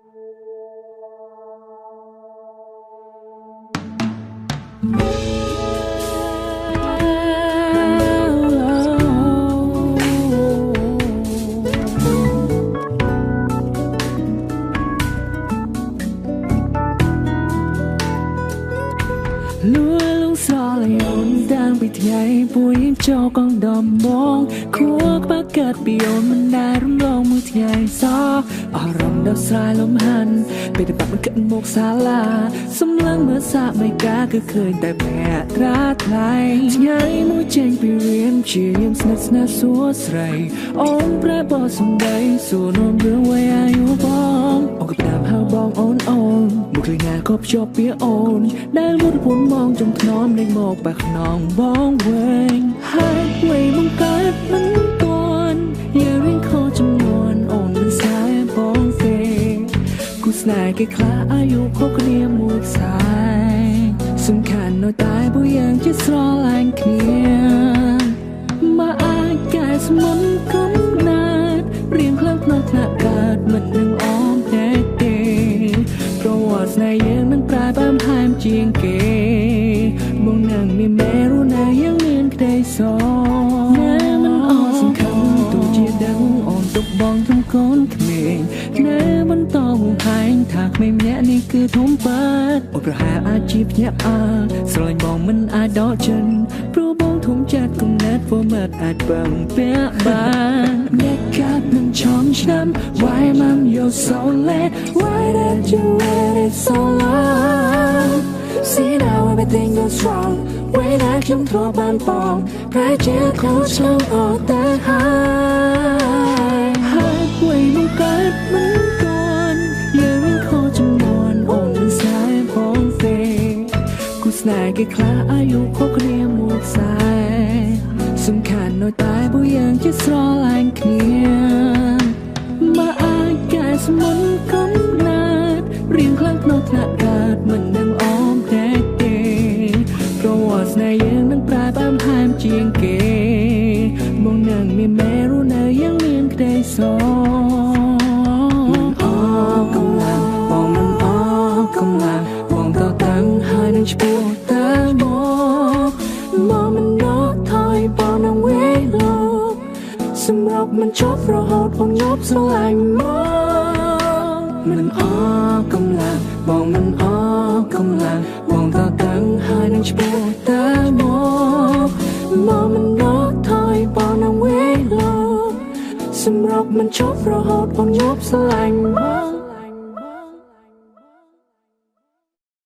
លួលងស្រឡាញ់អូនតាំងពីថ្ងៃពួយចូលកងដំបងខួក្បាលកាត់ពីអូនមិនដែលរំលងមួយថ្ងៃសោះអារម្មណ៍ដោះស្រាយលំហាន់ពេលតែបាក់មិនគិតមកសាឡាសំឡឹងមើលសាមិនកាគឺឃើញតែភក្ត្រាថ្លៃថ្ងៃមួយចេញពីរៀនព្យាយាមស្និទ្ធស្នាលសួស្រីអូនប្រែបសំដីសួរនាំរឿងវ័យអាយុបងអូនក៏តាមហៅបងអូនអូនមកឃើញណាក៏ភ្ជាប់ពីអូនដែលមុតពុនមកចុងថ្នមលេងមកបាក់ខ្នងបងវិញហើយវ័យមកកើតមិនតាន់យារៀងខចំនួនអូនមិនស្នេហ៍បងទេគូស្នេហ៍គេខ្លះអាយុខុសគ្នាមួយខ្សែសំខាន់នៅតែពួកយើងជាស្រឡាញ់គ្នាមកអាចកែស្មុនកំណាត់រៀងខ្លាំងក្នុងថ្នាក់កើតមិននឹងអមទេទេប្រវត្តិស្នេហ៍យើងនឹងប្រែបែមហែមជាងគេមកនឹងមានមេរស់នៅយើងមានក្តីសណែមិនអត់សង្ឃឹមទោះជាដឹងអូនទុកបងធំកូនក្មេងណែបន្តហួងហែងថាក្មេងម្នាក់នេះគឺធំបាត់អូនប្រហែលអាចជាភ្ញាក់អើស្រឡាញ់បងមិនអាចដកចិនព្រោះបងធំចាត់គំនិតព្រោះមិនអាចពឹងពាក់បានអ្នកកាត់នឹងឆងឆ្នាំ Why mom you so late Why did you wait it so long See now everything goes wrong ពេលដែលខ្ញុំធ្លាប់បានបងប្រែជាខុសឆ្លងអត់តែហើយហើយវ័យមកកើតមិនតាន់យើងវិញខុសចំនួនអូនមិនស្នេហ៍បងទេគូស្នេហ៍គេខ្លះអាយុខុសគ្នាមួយខ្សែសំខាន់នៅតែពួកយើងជាស្រឡាញ់គ្នាមកអាចកែស្មុនកំណាត់រៀងខ្លាំងក្នុងថ្នាក់កើតមិននឹងអមទេទេប្រវត្តិស្នេហ៍យើងនឹងប្រែបែមហែមជាងគេមកនឹងមានមេរស់នៅយើងមានក្តីសមិនអកម្លាំងបងមិនអកម្លាំងបងតតាំងហើយនឹងឆ្ពោះតែមកមកមិនដកថយបងនឹងវេលោកសម្រាប់មិនចប់រហូតអូនញាប់ស្រឡាញ់មកមិនអកម្លាំងបងមិនអកម្លាំងបងតតាំងហើយនឹងឆ្ពោះតែមកមកមិនដកថយបងនឹងវេលោកសម្រាប់មិនចប់រហូតអូនញាប់ស្រឡាញ់មក